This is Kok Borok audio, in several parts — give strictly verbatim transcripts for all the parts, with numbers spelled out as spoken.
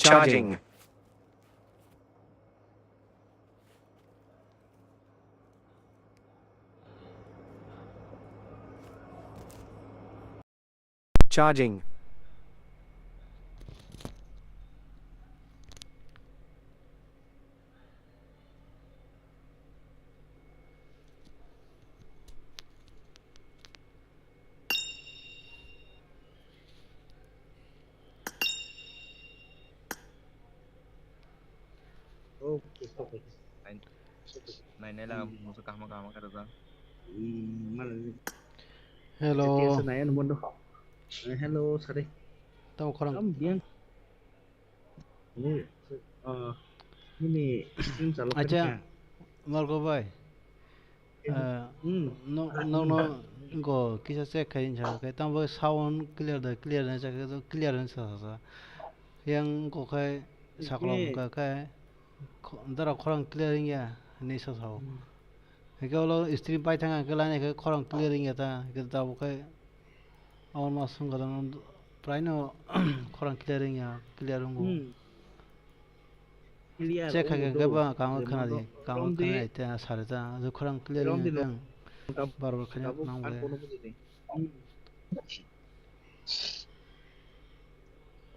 Charging. Charging. Oh, stop it. Nai, nai, nai, la, musu kahma, kahma, karo, ka. Hmm, mana ni? Hello. Tete sa nai, ano, bondo. Eh, hello, sare. Tamo khorang. Am, biang. Ni, ah, nini stream chalo kha. Acha, Marco bhai. Eh, hmm. No, no, no, go, kisa check khai, insa, khai, tamo sound clear da, clear da, check khai, clear da, sa, sa, sa. Yang go khai, saklo, eh, ka khai, kho-, dara khorang clear ya, ni sa, sa. Hmm. Hingke ulo stream pai thang khe laina khe khorang clear wngya ta, hingke tabuk khe aboni masong gadang praino khorang clear wngya, clear wngo. Hmm. Clear wngo. Check khai khe ba kamo khna di, kamo khna di ta sari ta, je khorang clear wngya khe bar bar khaina nang le.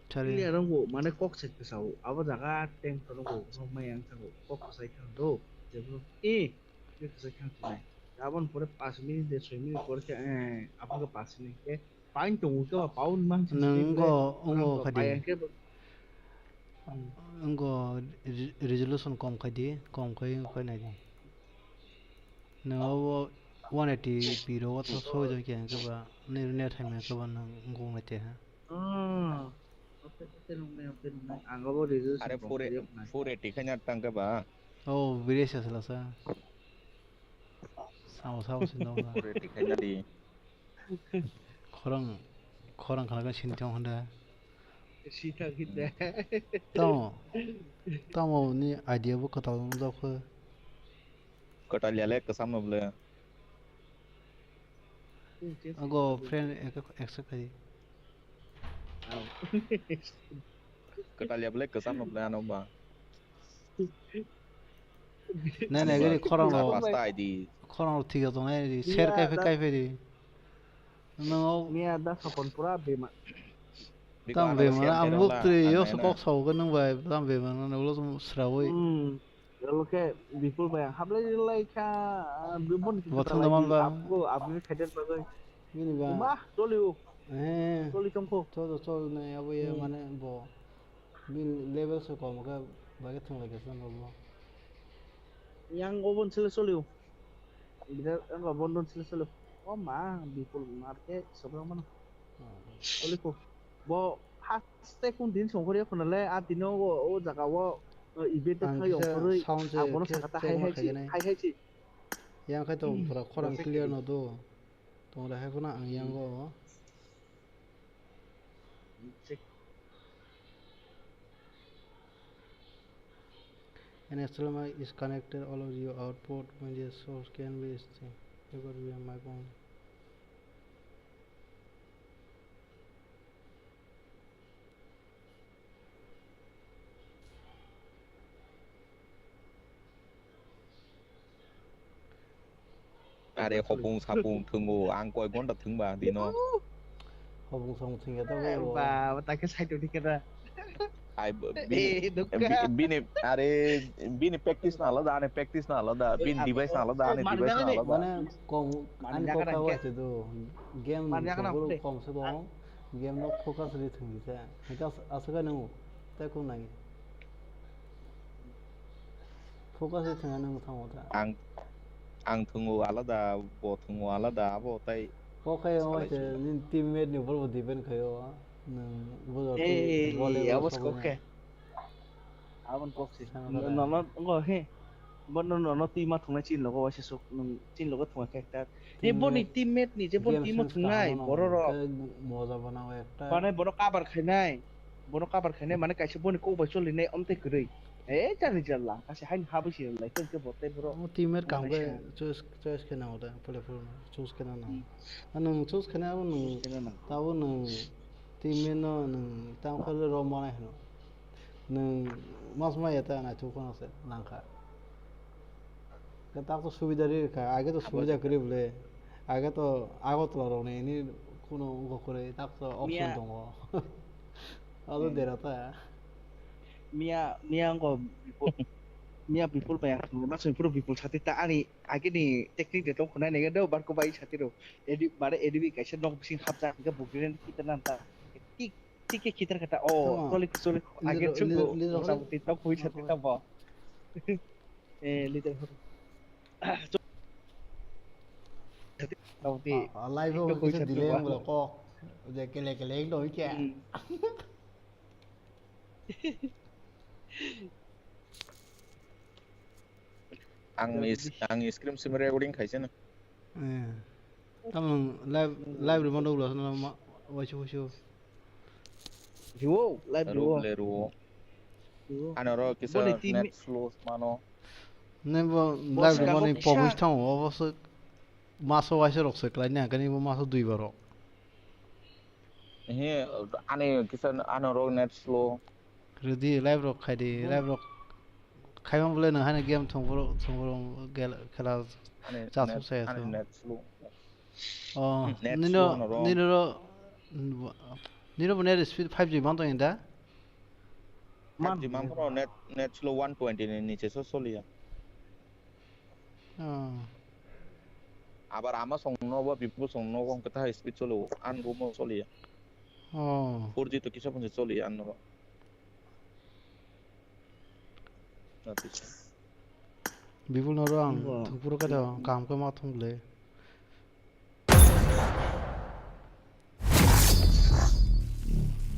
Chari. Clear wngo, mane kok se kwsao, abo jaga tank tongo, no mai ang thango, kok kwsai thang do, jebro, eh, kok kwsai thang tong nai. Aboni pore pash minute de soi minute pore khe, eh, abo khe pash minute khe, pain tongo khe ba paun mang se. Nwng wngo, wngo khai di. Wngo re-, resolution kom khai di, kom khai, khai nai di. Nwng abo one eighty P ro, o to soi do khe, khe ba, ne, ne thaima khe ba nwng wngo nai te ha. Ah, okay, okay, nung nai, okay, nung nai. Ang abo resolution are, four, four eighty khaina tang khe ba? Oh, bire sa sala sa. Sao, sao, sin dong sa. Four eighty khaina di. Khorang, khorang khana sin thong handa. Si thang hit da. Tamo, tamo ni idea bo kwtal wng jok khe. Kwtal ya le kwcham no bwle. Ago friend ek-, accept khai. Kwtal ya bwle kwcham no bwle ano ba. Nai nai gari khorang ro. Pasta I D. Khorang ro thik tong nai di. Share kai phe kai phe di. No. Miya da sapon pura bema. Tam bema ang buk tri yo so kok sao ke nang bai tam bema na ulo srawi. Hmm. Lalo khe Bipul bai ang hablai lai kha, ah, bo ni bo thang da man ba. Abu, abu ni khaiden bagwi. Bini ba. Ba, choli o. Eh. Choli tong kho. Chol, chol, chol, ne, abo ye, hmm, mane bo. Bini level se kom khe, ba khe thang lai khe se bo. Yang obon sele choli o. Bida, ang obon don sele choli o. O ma, Bipul mar khe, sobrang mano. Hmm. Choli kho. Bo haste kun din songkhor ya khuna le, a dino o, o jaga o, o, event ang khai kisa ongkhorwi, sound se ang bono khe sakata hai hai si, hai hai si. Yang khai to pura khorang clear no do. Tong ra hai khuna ang yang go. Check. An H D M I is connected, all of your output media source can be seen. Record via microphone. Are hopung sapung thwngo, ang koi gonta thwngba dino. Hopung sapung thwngya to bo. Ba, ba, ta khe side o dikhe da. Ai, b-, bini, eh, nukha. Bi-, bini, are, bini practice na alada, ani practice na alada, bini device na alada, ani device na alada. Mane, kong, ani kok khawa se do. Game sogoro kom se do. Game no focus ri thwngdi ta. Hingke as-, aswk nang tei kung nai. Focus ri thwngya nang thango ta. Ang, ang thwngo alada, bo thwngo alada, abo tai. Kok khai o se nini teammate ni bol bo depend khai o. Nang bo. Ei, abo se kok khai. Aboni kok se. Nono ngo he. Bo nono twi ma thungnai chini logo waisa sok, nwng chini logo thunga khe ekta. Je boni teammate ni, je boni team o thungnai borok rok. Moja banao ekta. Mane borok cover khainai. Borok cover khainai mane kaisa boni kok bai cholinai omtwi kwrwi. E jani jalla kaisa haini ha bwsi lai tong khe bo tei borok. Teammate kam khe choice, choice khe nango da, pore pore choose khe nango. Nwng choose khainai abo nwng, abo nwng teammate no nwng tamo khe rw manai hwno. Nwng mas maya ta naithok phano se nangkha. Khe tak to subida ri kha, age to subida kwrwi bwle. Age to Agartala rok ni ini kuno wngkha kwrwi, tak to option Miya- tongo. Abo Hmm. dera ta. Miya, miya wngkha Bipul, miya Bipul bai ang thwngwi ma songwi phuru Bipul sati ta ani age ni technique de tong khwnai nai do barko bai sati ro. Edi, bare A D B kaisa nok bising hapjak hingke bugri ren kita nan ta. Tik Tike khitar kata, oh, Tama. Toli, toli. Age Leader, chungo, leader, leader mota hore. Muti tok hui sati tamo. Eh, leader hore. Mota muti Ah, ah, live tok o hui kisa sati delay tamo. Ang lo kok. Je kele kele ek doi kya. Hmm. Ang Jadi is-, ang screen sim recording khaise na. Eh. Tamo live, live rwmano ulo sana ma, waisa waisa. Riwo, live Ruk riwo. le rwo. Riwo. Ano ro kisa Boni team net slow mano. Nai bo Boss live rwmani kago kisa. Pogwi thango, obo se maso waisa rok se klai na, kani bo maso dui barok. He, ani kisa ano ro net slow. Rwdi, live rok khai di, Hmm. Live rok khai mang bole nang hani game thwng phuru, thwng phuru gel-, khela Ani chasuk net, saya ani to. Net slow. Oh, Hmm, net nino, slow no rom. Nino ro, nino bo net speed five G mang tong da? Man. Five G mang phuru net, net slow one twenty ni niche so soliya. Oh. Abar ama song no ba Bipul song no kong kata speed solo, an bo mo soliya. Oh. Four G to kisa phone se soliya an no. Bipul noro ang Bo. Thwngphuru khe to kaham khe ma thwng le.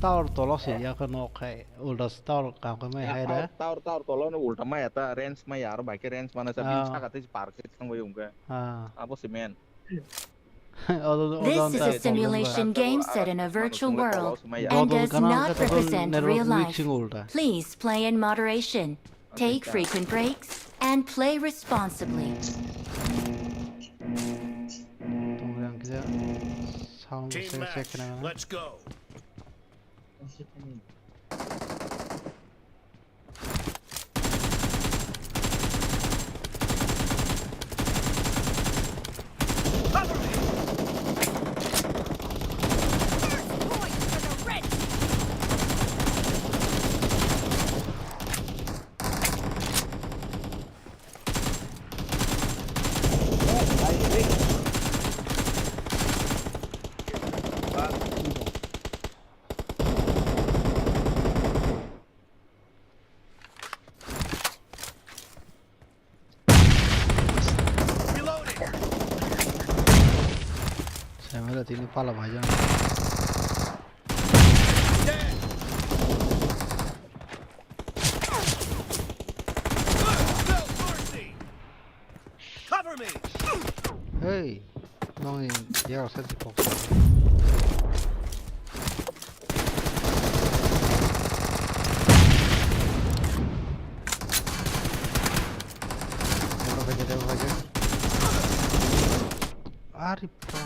Tower tolo se ya khe nok khai, ulta tower kaham khe mai Ya, hai da. Tower, tower, tower tolo no ulta maya ta, range maya aro bai khe range mana sa, bini Ah. Saka tei par khe thang bai wngkhe. Ah. Abo se man. Odo, odo This is a onta problem simulation ba. Game set in a virtual world and does not represent real life. Please play in moderation. Take frequent breaks and play responsibly. Tongri ang kisa sound se check khna. Let's go. Semela tini pala bhaijan. Hey, nongni yago side kok. Ari pa.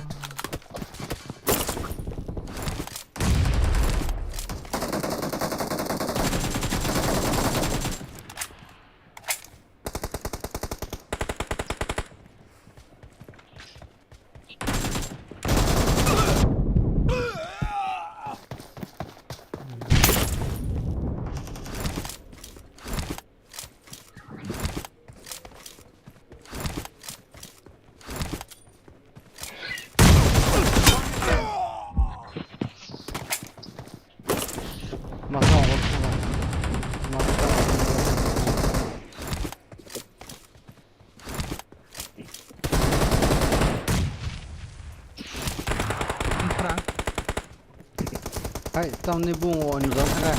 Hai, tamni bung o nujak kha.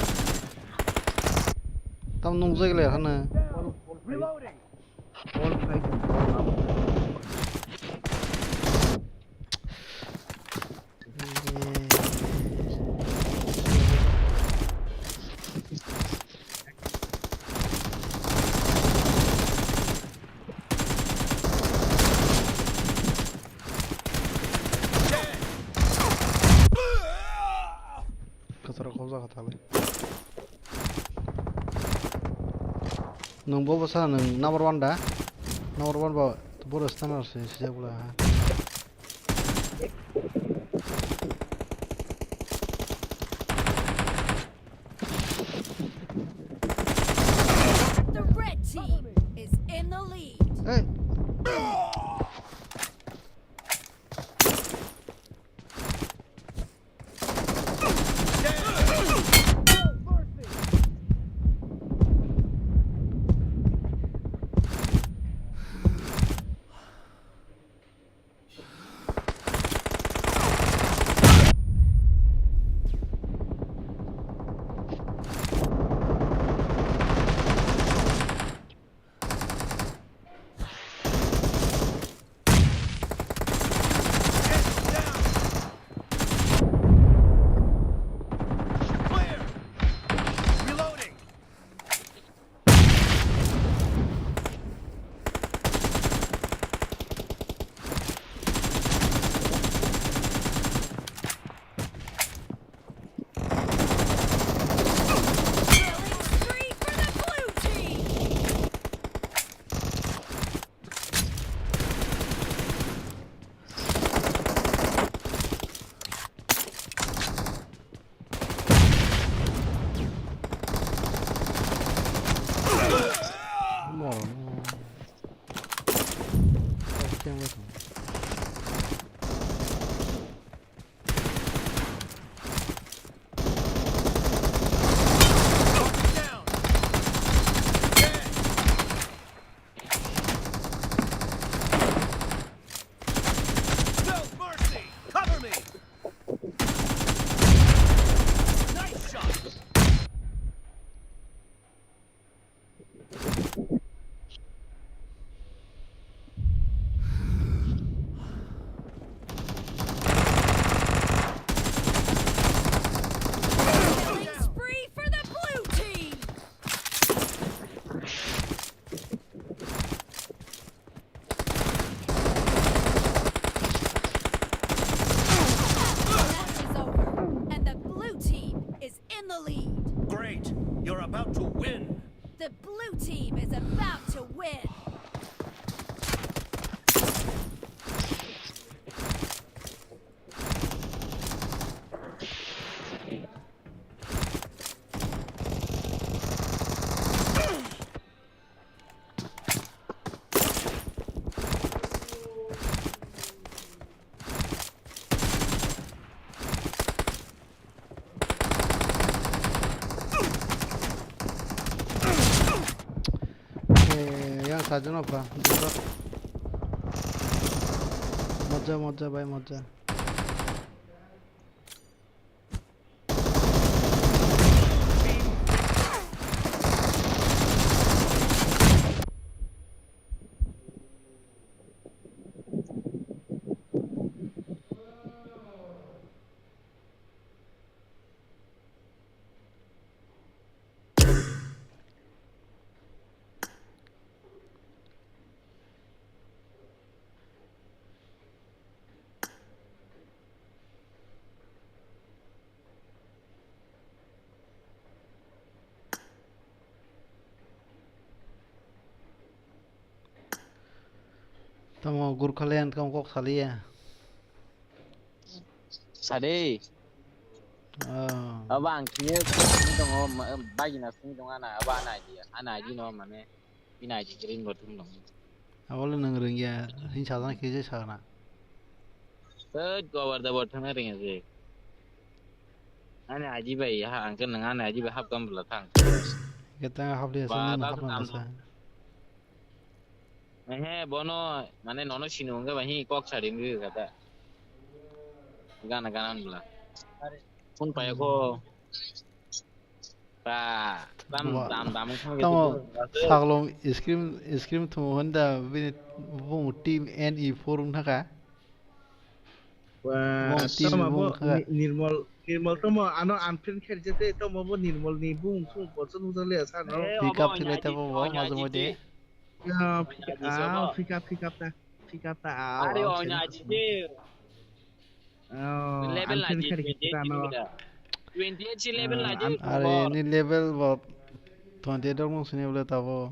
Tam nungjak le hana. Reloading. Kwcharo kobja kha thale. Nwng bo bwsa nwng number one da? Number one ba boro stunner se sijak bwla ha. The red team is in the lead. Hey. Killing spree for the blue team! No mercy! Cover me! Nice shot! Killing spree for the blue team! Match is over, and the blue team is in the lead. Great! You're about to win! The blue team is about to win. Eh, yang sajano pa. Moja, moja, bai, moja. Tamo Gurkhaland tamo kok saliya. Sade. Ah. Aba ang khe sini tongo, ma-, bagina sini tongo ana, aba ana idea, ana idea no mane. Bini I D green bo thum dong. Abole nwng rwngya, hin sajana khe je sagana. Thai, gobar da bor thangna rwngya je. Ani I D bai ha, ang khe nwng ani I D bai hap kam bwla thang. Khe ta hap liya sa, ba, nwng ba hap kam na sa. Ehe, bono, mane nono sinu wngkhe ba hi kok sari wngkhe kata. Gana, gana wngla. Phone paya kho. Ba, tam, Ba. Tam, tam wngkha khe Tamo tu. Saglom screen, screen thumo honda bini bung team N E four wngkha ka. Ba, Bung team tamo bung bo kha. Ni-, Nirmal, Nirmal tamo ano unfriend khe jete tamo bo Nirmal ni bung thung borjon wngkha le sa no. Eh, Pick up obo thilai onya tamo ji, bo onya maje ji moje. Ji. Ya, pick, Onya ji ah, sobo. Pick up, pick up ta. Pick up ta, ah, Ari oh, onya sini. Ji ji. Oh, level unfriend laji khe twenty eight tano. Kilometer. Twenty eight si level Ah, laji. Are ni level bo twenty eight dong sini bole tabo.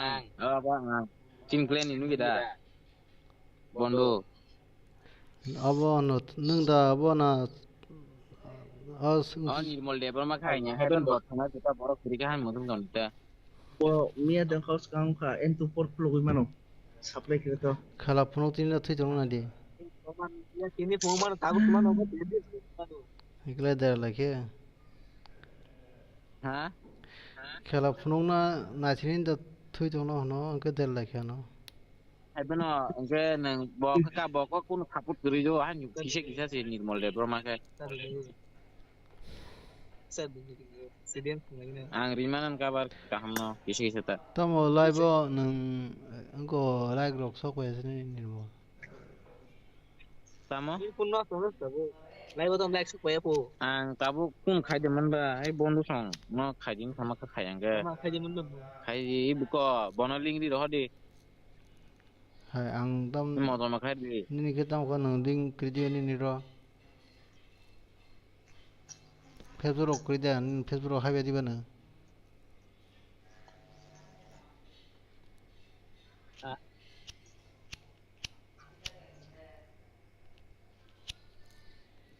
Ang. Ang. Oh, abo ang. Chini clan ni nugwi da? Bondo. Abo no, nwng da abo na? O s-, o Nirmal Debbarma khai nya, hai ben bot thangna jeta borok kwrwi khe hai muthung tong ta. Bo miya dengkha swkang kha, N two four khulugwi mano. Supply khe to. Khala phunuk tini no thwi tong na di. Tini phunuk mano, tabuk mano, bo tini phunuk mano. Ikle der la khe. Ha? Khela phunukna naisini da thwi tongno hwno, hwnkhe der lai khe ano. Hai bono, hwnkhe nwng bo kha, bo kok kunu support kwrwi do, hai kisa kisa se Nirmal Debbarma khe. Ang rimana kabar kahamno, kisa kisa ta. Tamo live o nwng, wngko like rok sok bai sini Nirmal. Tamo? Ni phone no aswk no sabo. Live o tong like suk paya po. Ang tabuk kun khai de man ba, hai bondu song no khai din sama kha khai ang ge. Ma khai de man ba. Khai di buko bono link di roh di. Hai ang tam. Motor ma khai di. Nini khe tam kha nang ding kri di nini ro. Facebook rok kri de, nini Facebook rok hai be di ba nang. Ah.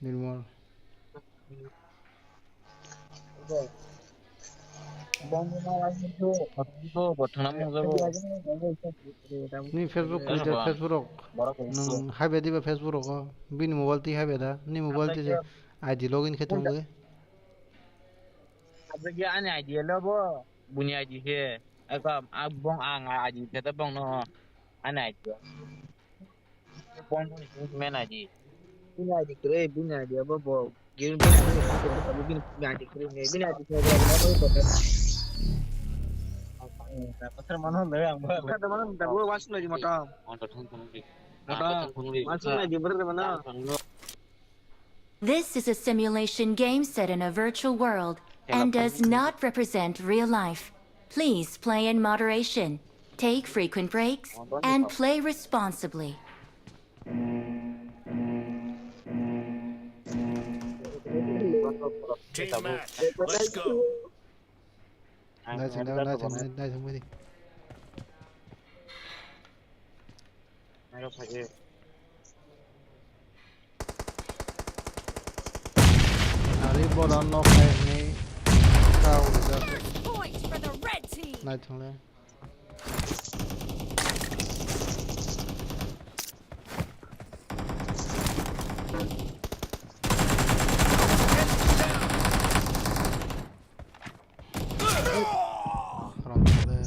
Nirmal. Ni Facebook kri de, Facebook rok. Nwng hai be di ba Facebook rok o. Bini mobile twi hai be da. Ni mobile twi je I D login khe thangwi. Aboni I D lo bo. Buni I D khe. Eko, a bong ang I D khe ta bong no. Ani I D. Bong boni men I D. Bini I D kwrwi, bini I D abo bo. Game bini I D kwrwi, bini I D kwrwi, bini I D kwrwi. Kata mano da ang bo. Kata mano da bo, wash no di motom. Motom. Motom. Wash no di, brother, mano. This is a simulation game set in a virtual world and does not represent real life. Please play in moderation, take frequent breaks, and play responsibly. Team match, let's go. Nice, nice, nice, nice, nice, nice. Nari bola nok hai ni ka ujak. First point for the red team. Nai thungle. Haram thale.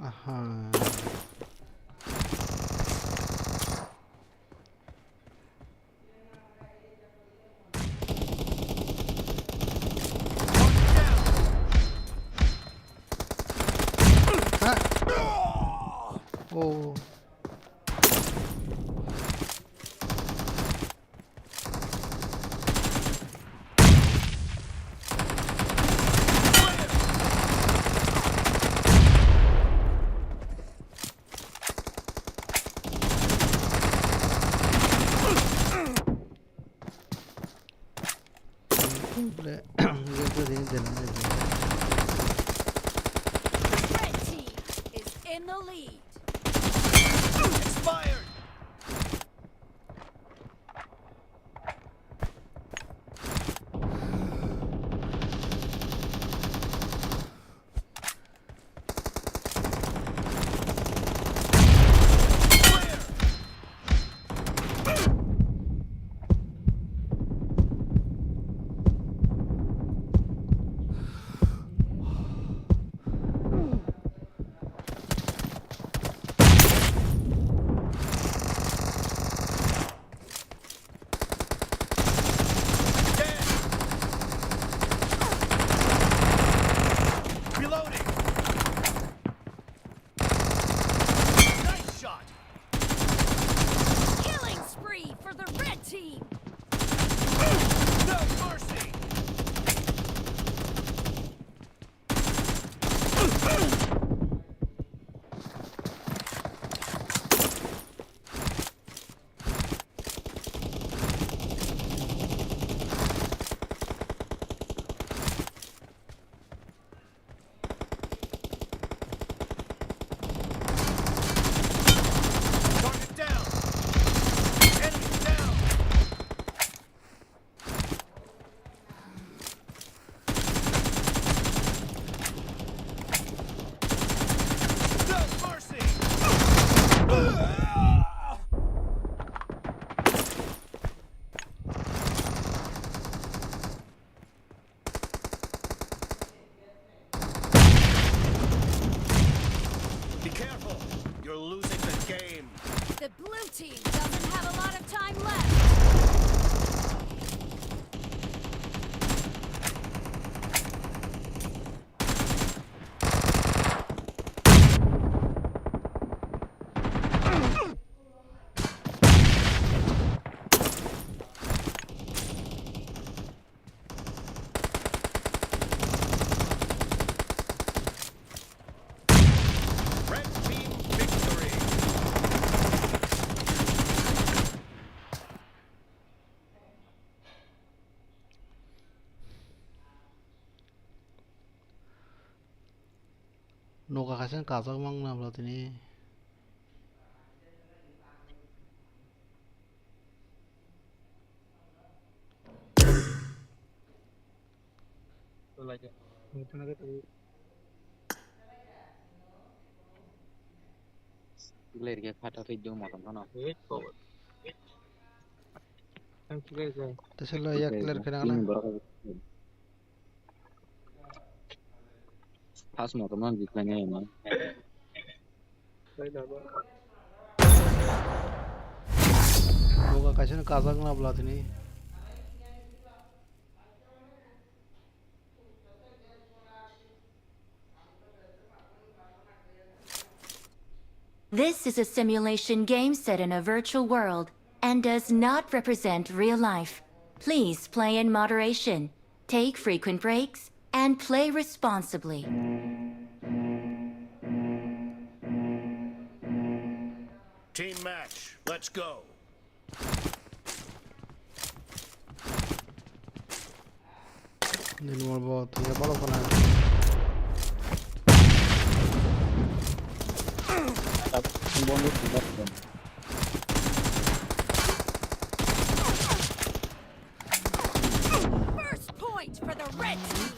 Aha. Ha. Oh. Gameplay, gameplay din de lang de. Red team is in the lead. Expired. Reloading. Nice shot. Killing spree for the red team. No mercy. Target down. Enemy down. No mercy. Be careful, you're losing the game. The blue team doesn't have a lot of time left. Red team victory. Nogo kaisa kajak mang na bwla tini. Player khe kha ta twi do motom phano. Tesa lo yak clear khe nang na. First motom no decline ya no. Nogo kaisa kajak na bwla tini. This is a simulation game set in a virtual world and does not represent real life. Please play in moderation, take frequent breaks, and play responsibly. Team match, let's go. Din wal bo thwiya borok khna. First point for the red team.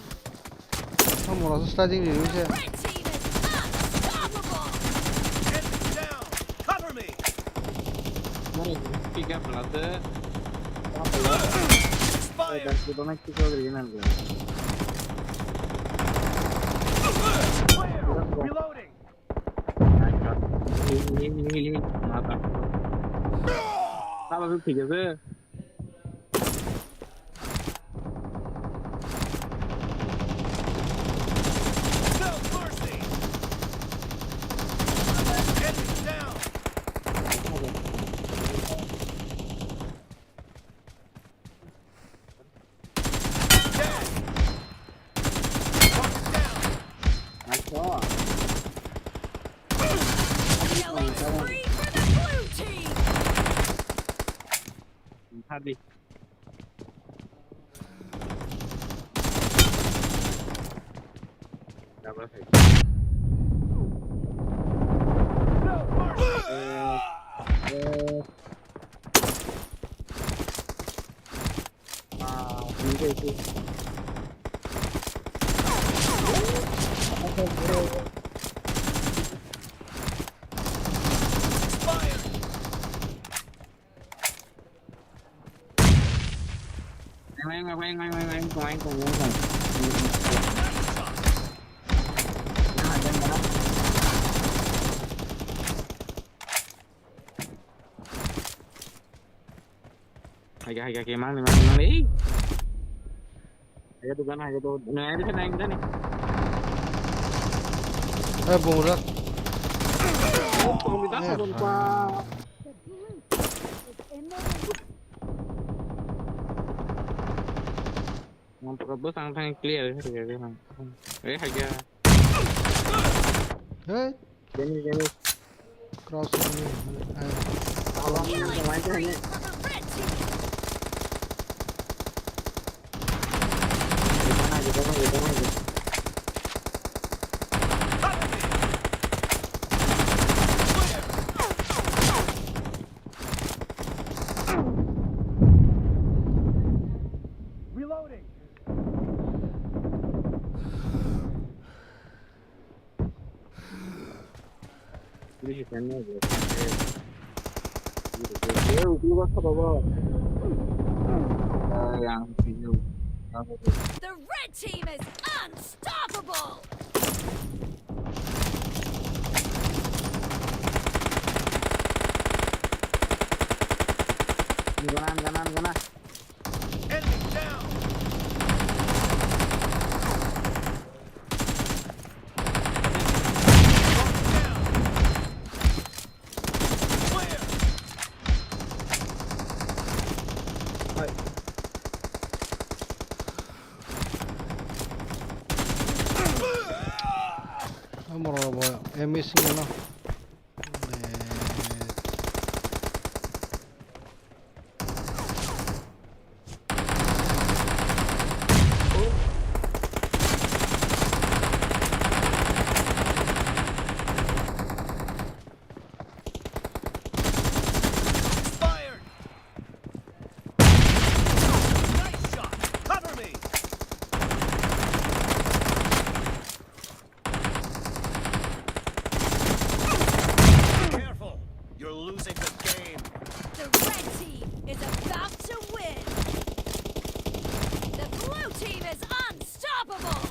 Omo rok sliding ri rwi se. Red team is unstoppable. Gap la se. Reloading. Heal, heal, heal, heal. Mata. Sabo se thik ase. No mercy. Enemy down. Dead. Target down. Nice shot. Killing spree for the blue team. Hadi. Double head. Eh, eh. Ah, hindi ito. Hai, hai, hai, hai, mang ni, mang ni, mang ni. Hai, tu kan, hai, tu. Nah, ini kan, ini kan. Eh, bung rak. Oh, pang minta, eh, pang minta. Motor bus ang thang clear, eh, hai, hai, hai. Eh, hai, hai. Hey. Demi, demi. Cross ini. Ayo. Killing spree for the red team. Reloading. The red team is unstoppable. Gana, gana, gana. Enemy down. Clear. Hai. Amro bo M S no. Expired. Nice shot. Cover me. Careful. You're losing the game. The red team is about to win. The blue team is unstoppable.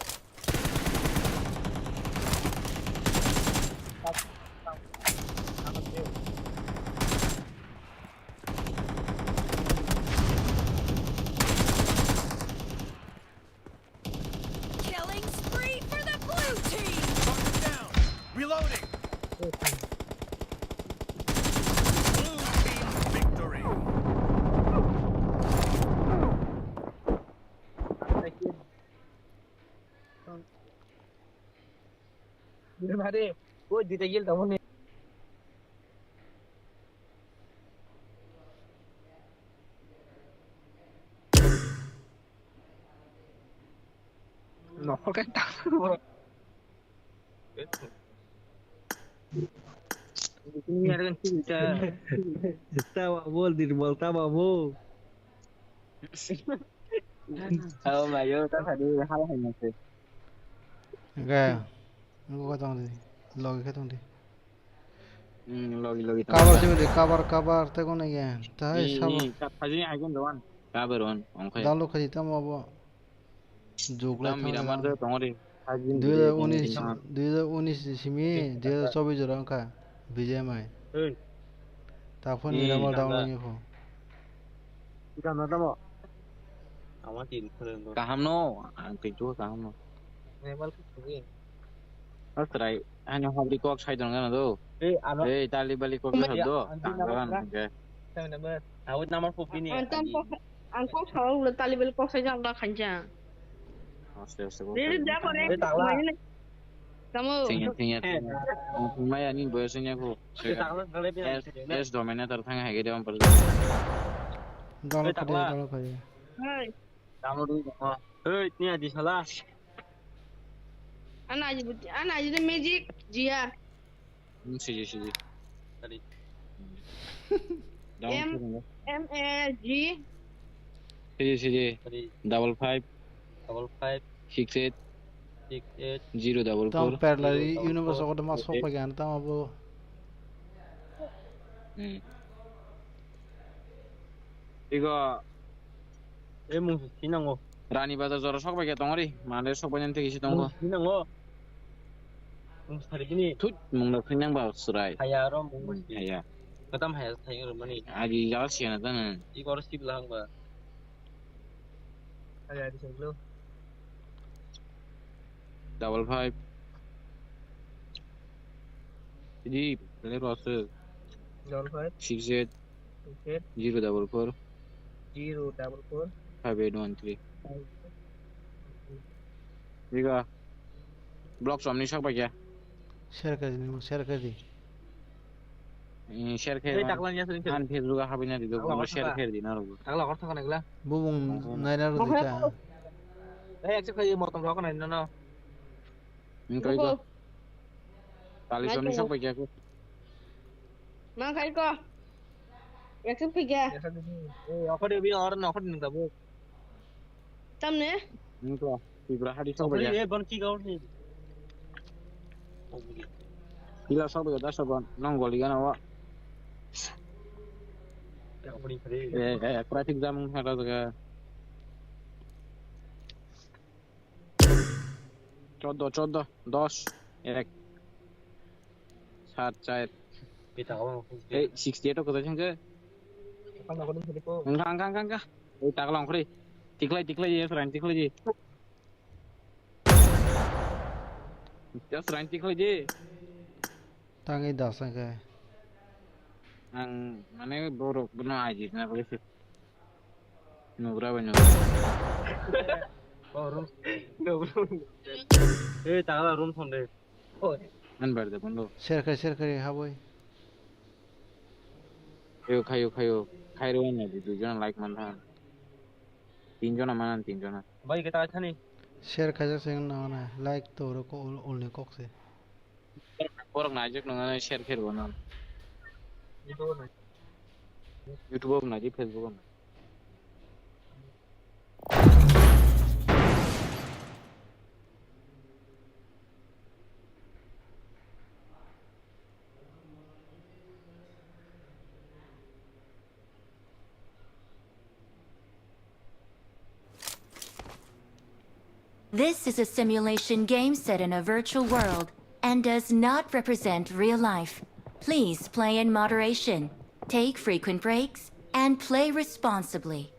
Killing spree for the blue team! Target down! Reloading! Blue team victory! Bade, o dita gel tamo ni. No, kan tak. Ini ada kan cinta. Tawa bol, Dirbol, tawa bol. Oh, mayo, ta sadi hal hai nase. Ga, nunggu ka tong di, logi ka tong di. Hmm, logi, logi, tamo Cover da. Simi de, cover, cover, te kono ya. Tai Ni, sabo. Ni, ta-, tajini hai kono dogan. Cover on, ongkhe. Download khaji tamo abo. Jogla Tam tamo mira dogan. Mar de tongori. Tajini Dui hajar unis, tongori. Dui hajar unis simi, dui hajar chobis jora wngkha. B G M I. Hey. Ta phone Ni, mira mar tamo da. Download ni pho. Tamo, tamo. Ama tin phone. Kaham no, ang kaitu kaham no. Nebal khaji. Astrai, ani hobri kok sai dong gana do. Ei, ano. Ei, tali bali kok sai do. Ang tin Tang number gan na? Ke. Seven number. Awit number four bini. Ang tam kok, ang kok sa ulo tali bali kok sai jang ba khan jang. Aste, aste, kok Dili sai. Ja kore. Ei, tangla. Mane. Tamo. Tingya, tingya, tingya. Ang tumai ani boyo singya ko. Ei, tangla, tangla, tangla. Es, es dominator thang hai gede on perlu. Dolo Ei, khade, tangla. Dolo khade. Hai. Download wngkha. Hey, ni adi sala. Ana aji buti, ana aji de magic, jia. Hmm, siji, siji. Tadi. Download M, wngkha. M A G. Siji, siji. Tadi. Double five. Double five. Six eight. Six eight. Zero double four. Tam parallel universe ko ma sok pagan tam abo. Hmm. Igo. Ei mung si nango. Rani Bazar jora sok bai khe tongori. Male sok bai nang tei kisi tongo. Mung si nango. Mung sari bini. Thut, mung no khinang ba surai. Haya ro mung si. Haya. Katam haya sai ro mani. Agi jaga siya na tana. Igo ro sibla hang ba. Haya di senglo. Double five. Di, player ro aswk. Double five. Six eight. Six eight. Zero double four. Zero double four. Five eight one three. Five eight one three. Diga. Block somni sak bai kya? Share khe di, share khe di. Eh, share khe Ei, man. Takla niya sering khe. An Facebook a habina di, Takla bono kor share thaka. Khe di na rogo. Takla kor thaka nagla. Bubung Takla. Naina ro Oke. Dita. Eh, accept khe motom rok nai no no. Ini kau Bubu. Itu. Tali Nai somni tu. Sok bai kya ko. Mang khai ko. Accept khe kya. Eh, okhor di bi or no okhor di nang tabu. Tamne? Nungkla, Tripura hadi sok Obri baja. Re, bon ki gaur ni. Pila sok baja, das sok ban. Nong goli gana wa. Ya, obri re. Eh, eh, traffic jam hata jaga. Choddo, choddo, dos, ek, sat, char. Pita kawan. Eh, sixty eight ko kata chengke. Kapan aku ni sini ko? Engka, engka, engka, engka. Ei, tak long kri. Tiklai, tiklai, ya, serang tiklai, ji. Ya, serang tiklai, ji. Tangi das, engka. Ang, mane, borok, beno aji, na, boleh sih. Nugra, beno. Oh, room. Nugra. Eh, tak lah, room sonde. Oh. An bar de, bondo. Share khe, share khe, ha, boy. Khayo, khayo, khayo. Khairo na di, duijon like man tha. Tinjon manan, tinjon. Bai, kita acha ni. Share khaijak se na na, like to ro ko ul, ul ni kok se. Borok naijak nang share khe ro na. YouTube na di, Facebook na. This is a simulation game set in a virtual world and does not represent real life. Please play in moderation, take frequent breaks, and play responsibly.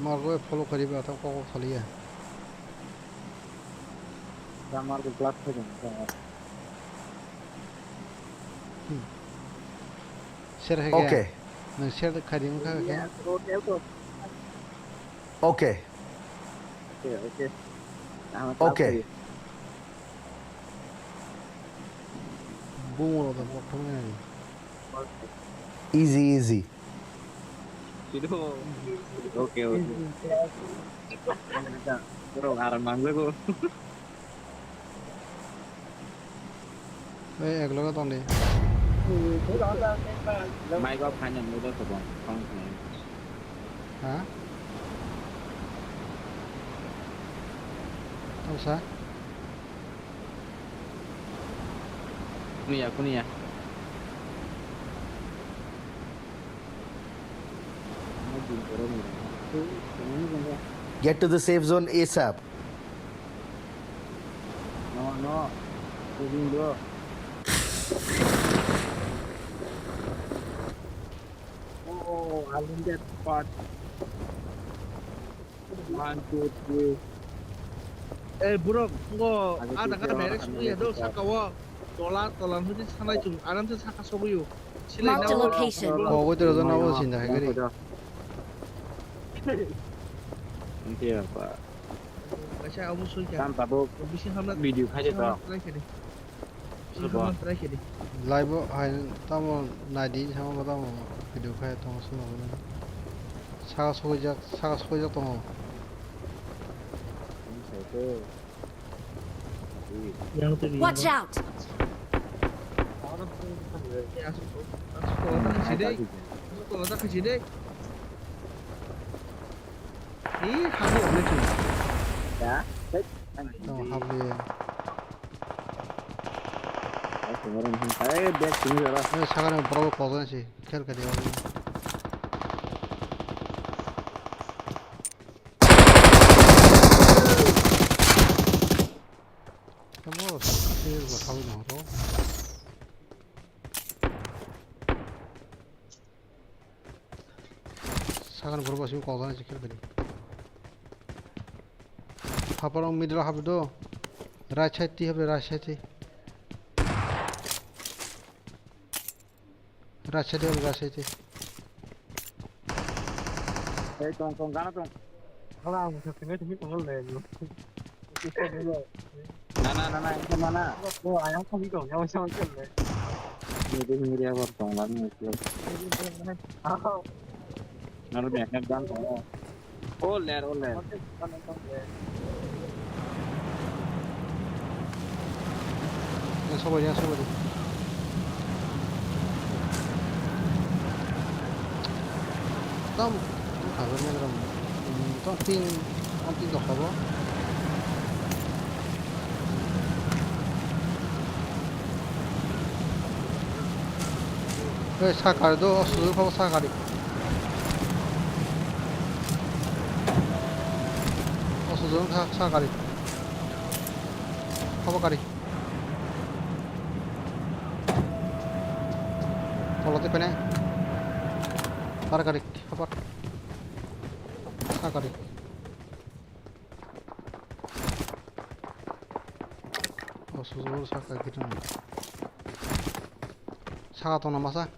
Margo follow kariba ta kok kok saliya. Margo plus khaijak. Share hai. Okay. Nang share khai di wngkha khe. Okay. Okay. Okay. Bumung rok da bok thang nai. Easy, easy. Okay, okay. Bro, aram nangjago. Ei, ek loge tong di. Mai kok khaina nungwi tong. Ha? Tong sa? Kunia, kunia. Get to the safe zone ASAP. No, no. Moving, bro. Oh, I learned that part. One, two, three. Eh, bro, ngo ada ka direct sugwi ya do saka o. Tola, tola hudi sanai chung, aram se saka sugwi yo. Silai na. Marked a location. Kogwi tero jana o sinda hai gari. Inti apa? Kaisa abo soi kha. Tam tabuk Bisi hamna. Video khai de to. Try khe de. Bisi hamna try khe de. Live o hai tamo nai di samo ba tamo video khai tong sung abo. Saka soi jak, saka soi jak tongo. Yang tu ni. Watch out! Asuk, asuk, asuk, asuk, asuk, asuk, asuk. Ih, hamu ni tu. Ya. No, habli. Ai, bek sini jara. Eh, sakani borok bo kok jana si, khel kha di. Tamo, sir, bo thawi no horo. Sakani borok bo simi kok jana si khel kha di. Hapar middle hapdo. Right side ti hapdo, right side ti. Right side ti, right side ti. Ei, tong, tong, gana tong. Hala, ang sa tinggal tinggal tinggal le. Na, na, na, na, ito mana? Oh, ayang kami dong, yang siya ang kyan le. Hindi, hindi ako tong lang, hindi. Ah, Naro, may nagdan ko. Oh, ler, oh, ler. Ya, sobo ya, sobo ya. Tam, tam khabar ni gram. Tam tin, tam tin dokha bo. Ei, sakari do, o sujuk phabo sakari. O sujuk sa-, sakari. Phabo kari. Tolate pene. Par kari, phabo. Sakari. O sujuk saka gitun. Saka tongna masa.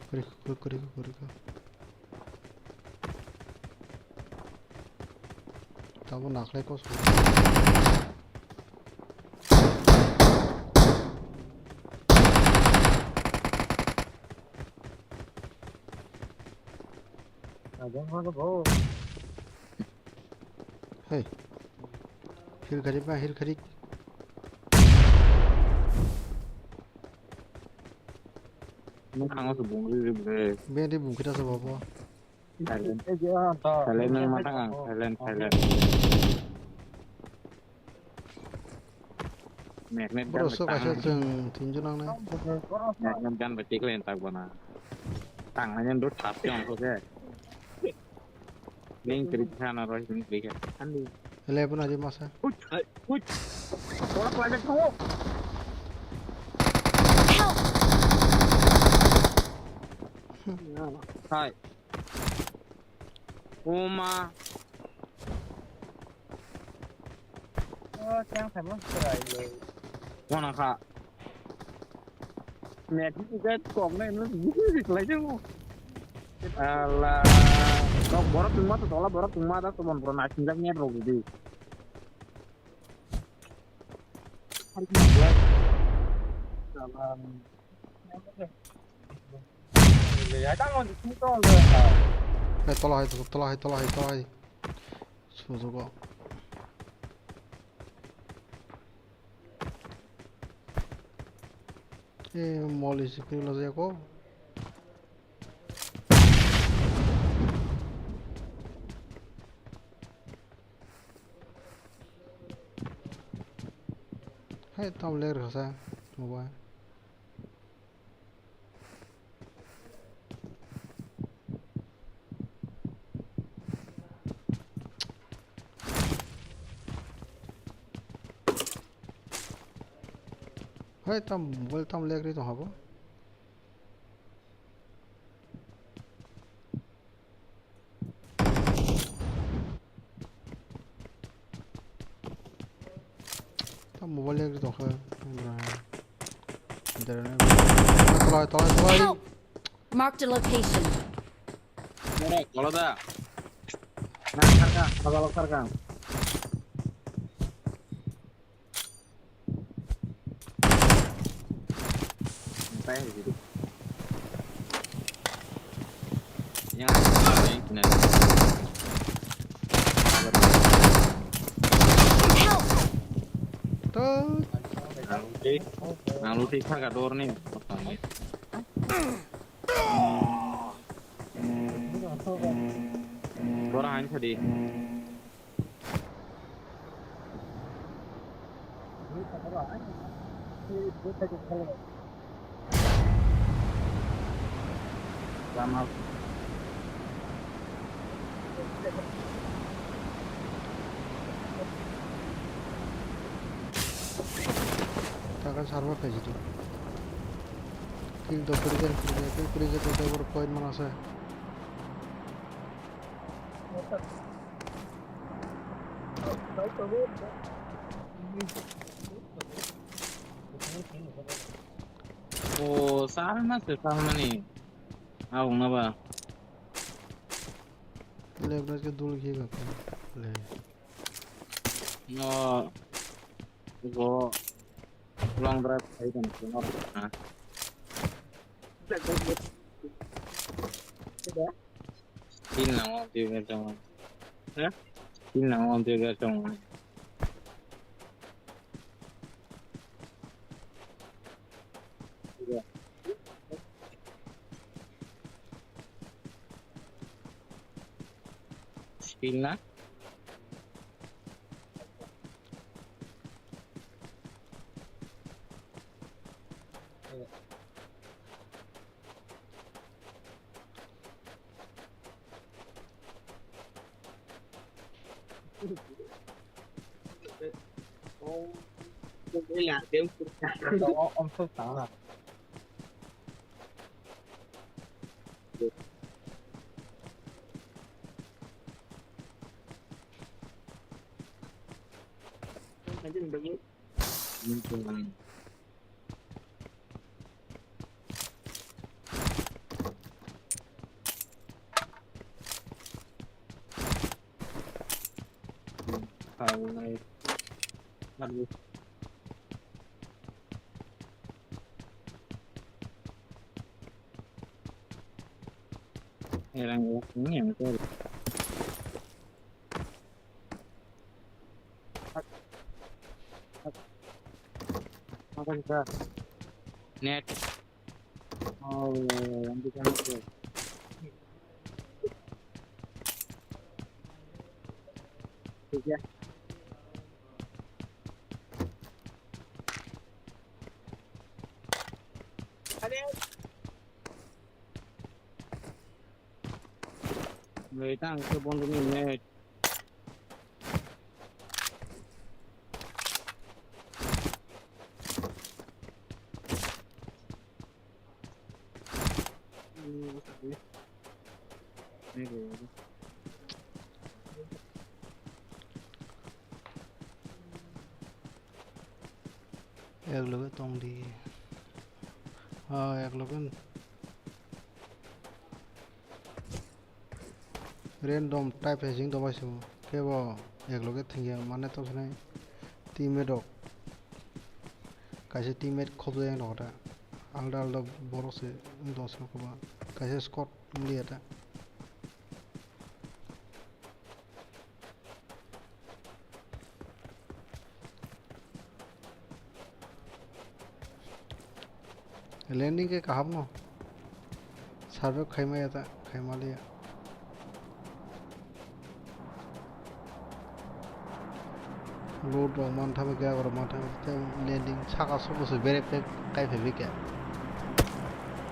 Kori, kori, kori, kori. Tabo naklai kos. Hey. Hil kari ba, hil kari. Nung khango se bung ri ri bre. Bedi bung kita sa babo. Silent. Silent nang matang ang, silent, silent. Magnet gun Bro, so betang. Kaisa chwng tinjon nangnai. Magnet gun betik len tak bona. Tang nang yen dot thap yang ko ke. Ning kiri khana roi ning kiri kha. Andi. Ele pun aja masa. Uch, ai, uch. Tolak lagi kau. Help! Hai. Oma. Oh, tiang sama serai le. Kona kha. Net ni ga kok nai no lai jabo. Ala. Kok borok tungma to tola borok tungma da to bon borok na sinjak net rok di. Salam. Hai, tola hai, tola hai, tola hai, tola hai. Suzuko. Eh, moli si kiri lo jako. Hai, tam ler khasa, mobile. Hai, tam mobile tam leg ri tong habo. Tam mobile leg ri tong kha. Tolai, tolai, tolai. Help! Marked a location. Borok, tolo da. Nang sarkang, tolo sarkang. Yang Help! Nang luti, nang luti kha ka dor ni. Bora hain khadi. Takan sarwa khaisidi. Kill do kuri jan kuri jan kuri jan kuri jan kuri jan kuri jan kuri jan kuri jan kuri jan kuri jan. O, salma se salmani. Aung na ba. Leverage ke dul kiye gak. Le. No. Go. Long drive khai dan ko no. Ha. Tin lang o, tin lang o. Ha? Tin lang o, tin lang o. Skill na? Erang, erang, ini yang betul. Net. Oh, yang di sana tuh. Tiga. Lei tang ke bondu ni net. Ek loge tong di. Ah, ek loge. Random type hai jing tongma simo. Kebo ek loge thwngya mane tong sinai teammate rok. Kaisa teammate khobjak yang rok da. Alda alda borok se wng tong simo kwbang. Kaisa squad wng liya da. Landing khe kaham no. Survive khaima ya ta, khaima liya. Loot rok mantha bai khe, agorok mantha bai khe, landing saka sobo se berep khe kai phai bai khe.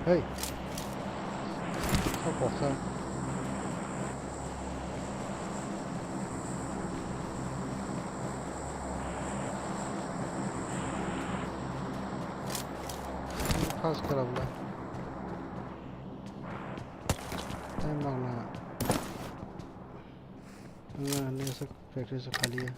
Hey. Sok koksa. Fast khe rwla. Tei mangna. Wngna hwnwi aswk practice kha liya.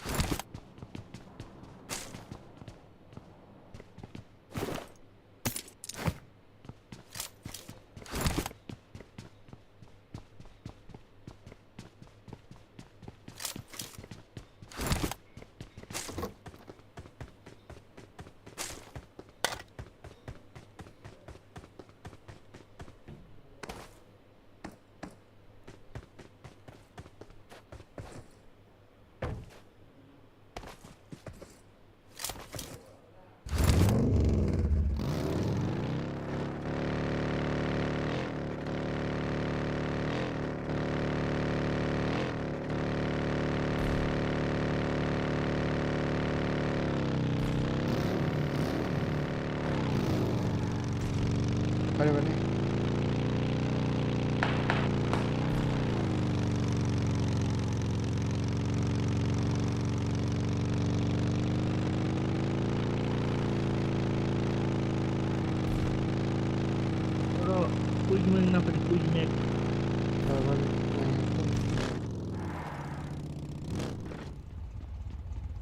Bani, bani. Oro, kuih meng na padi kuih mek. Bani, bani.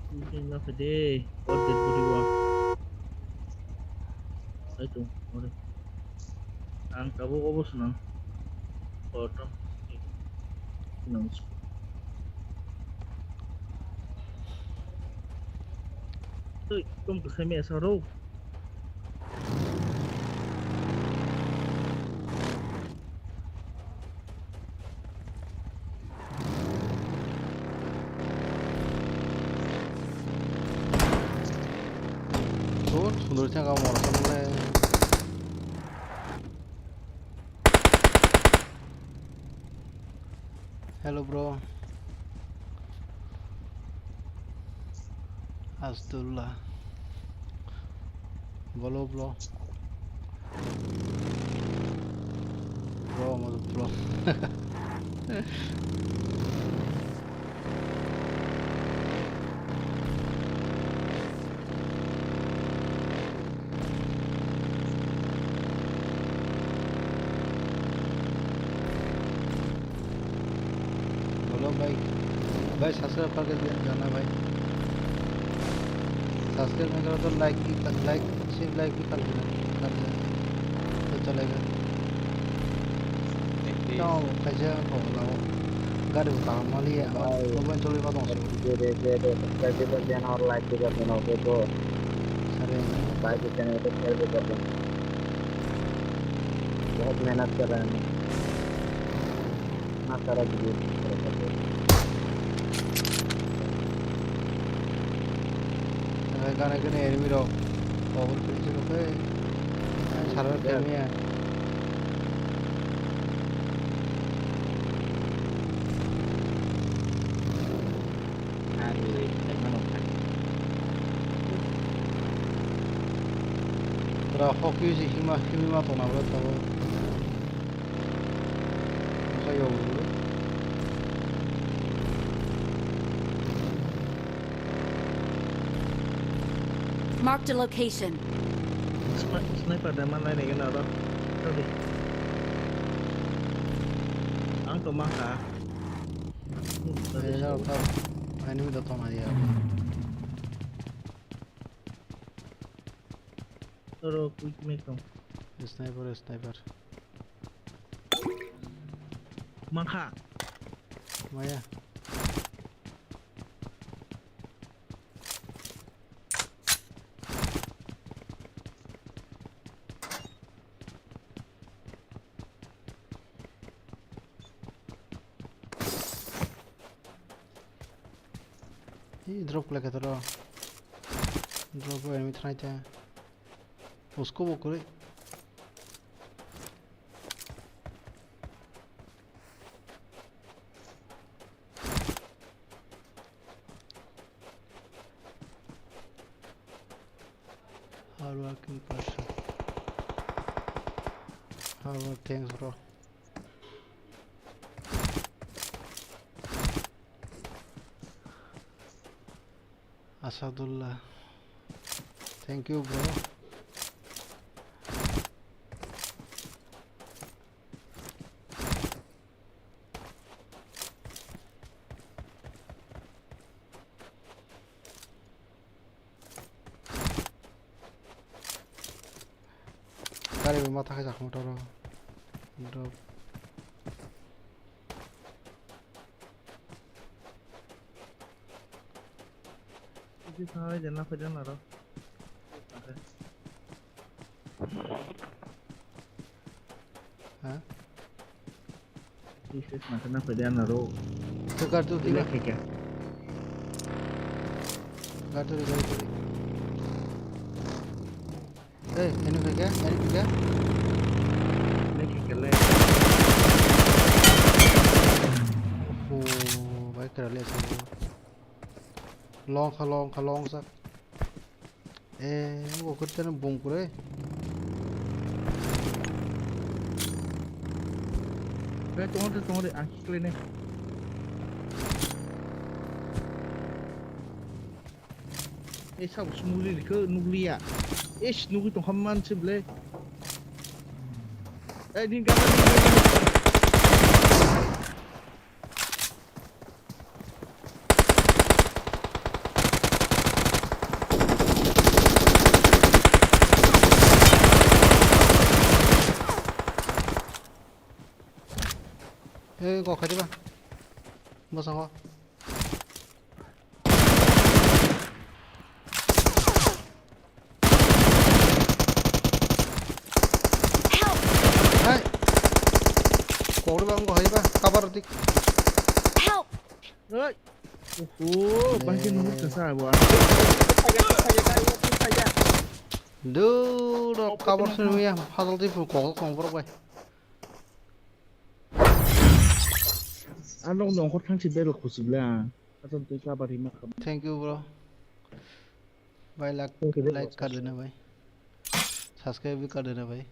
Kuih meng na padi, order kuri wa. Sai tu, ore. Ang tabuk obo swnam. Kotorma swnam. Twi, tong kwsai mesa rw. Hello, bro. Astagfirullah. Bolo, bro. Bro, mother, bro. Hello, bhai. Bhai, subscribe karke diya jana, bhai. Subscribe nahi karo to like bhi kar, like, same like bhi kar dena, kar dena. To chalega. Tao, kaisa ko lao. Gari ko tao mali ya. Bhai. Mobile choli ba tong. Subscribe bhi kar dena aur like bhi kar dena, okay to. Sare. Bhai ke channel ko share bhi kar dena. बहुत मेहनत कर रहे हैं। इतना सारा video. Gana gini enemy rok. Power finish rok, eh. Ang sarang kemiya. Pura hoki si hima, hima tongna bro tabo. Buka yo bro. Marked a location. Sni-, sniper da man lai nai gana ro. Ro di. Ang to mangkha. Enemy da tong na ya. Oro quick match tong. Sniper, sniper. Mangkha. Maya. Ih, drop khlai kha toro. Drop o enemy thanai ta. Usko bo kwrwi. Hard working person. Hard work, thanks, bro. Asadullah. Thank you, bro. Gari bo matha khe jak motor o. Drop. Isi thangwi de na phai de na ro. Ha? Isi thangwi na phai de na ro. Tukar tu Ile kila. Khe khe. Gari tu, gari tu. Hey, ini khe khe, ini khe khe. Ini khe khe le. Oh, baik terlalu. Long kha, long kha, long sak. Eh, ngo kutene bung kure. Be, tongo de, tongo de, ang kiklai ne. Eh, sabo sumuli likho, nukliya. Eish, nugwi tongkha manse ble. Eh, din gana, din gana. Ei, kok khaidi ba. Bwskango. Help! Hai. Kokri bang ko hai ba, cover dik. Help! Oi. Oho, bangke nunuk kasa abo. Dude, cover sini ya, hadal tipu kokok kong borok bai. Ano nongkhor thangsi bel khusi bla. Asan twi cover hima kham. Thank you, bro. Bhai, like, thank you, like kar dena bhai. Subscribe bhi kar dena bhai.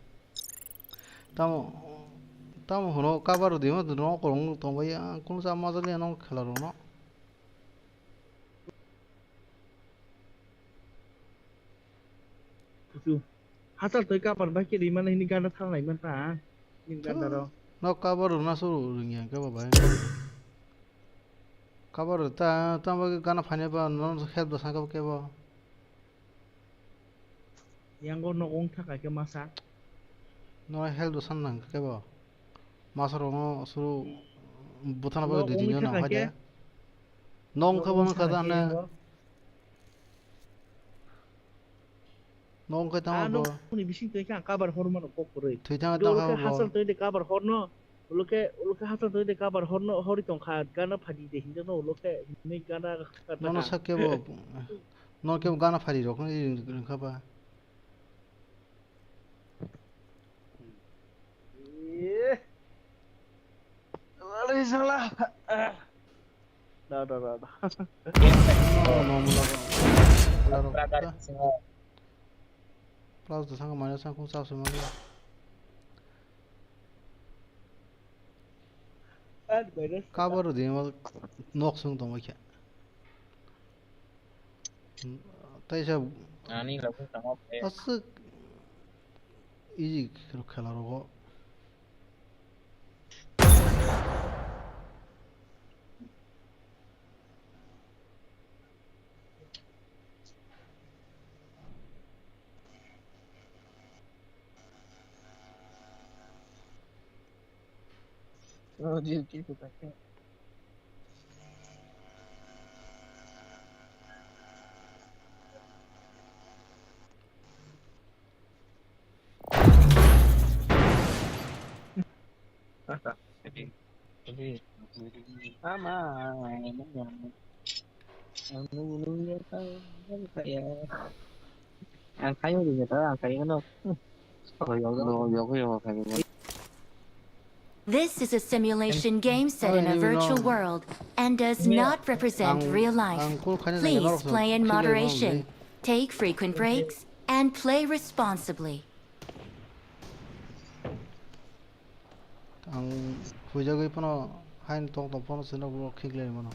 Tamo, tamo hono cover di ma, no korong tong bhai, ang kunu sa ma jali ano khela rok no. Kuchu. Hachal twi cover bai khe rimani hini gana thanglai man ta. Hini gana ro. No cover rwna su rwngya khe bo bai. Cover ta, ta bagwi gana phaina ba no help da sangkha khe bo. Yango nok wng thaka khe masa. No help da san nang khe bo. Masa rok no suru butana bagwi dui tin jon nang phai de. Nok wng thaka khe. Nok wng khe bo no wng thaka khe ane. Yango. Nong khe tamo bo. Nokni bising twi khe ang cover hor mano kok kwrwi. Thwi thang tang khe bo. Hachal twi de cover hor no. Ulo khe, ulo khe hachal twi de cover hor no, hori tong kha, gana phadi de hinja no, ulo khe hinwi gana kha. Nono sak khe bo. No khe gana phadi rok no ring kha ba. Eh. Wala sala. Da, da, da, da. No, no, no, no. Brother, singo. Plus da sangkha minus sangkha sa suma ya. Cover di ma nok sung tong khe. Taisa ani labu tamo pe. Aswk easy khela rogo. Ama, ang nung nung ya ta, ya. Ang kayo di ya ta, ang kayo no. Oh, yogo yogo kayo. This is a simulation game set in a virtual world and does not represent real life. Please play in moderation, take frequent breaks, and play responsibly. Ang huijagwi phano hain tong tong phano chwngno bo khiklai mano.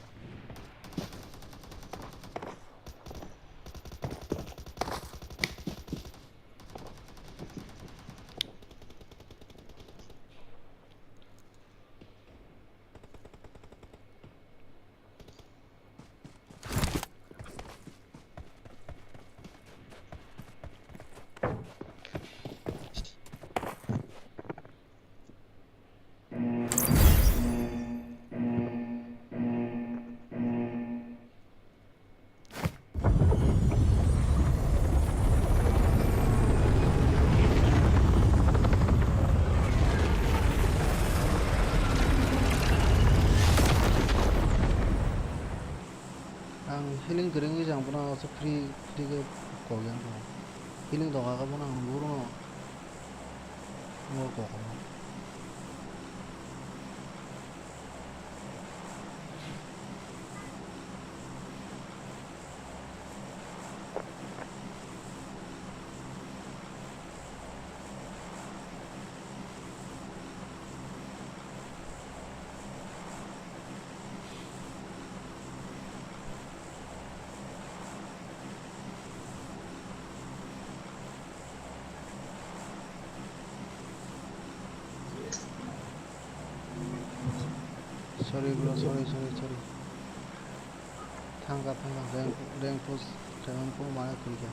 Ang healing kwrwngwi jang bono aswk free free khe kok yang tongo. Healing doga khe bono ang buro no kok. Sorry bro, sorry, sorry, sorry. Thangkha, thangkha, rank, rank push khaimani kok mana kwrwikha.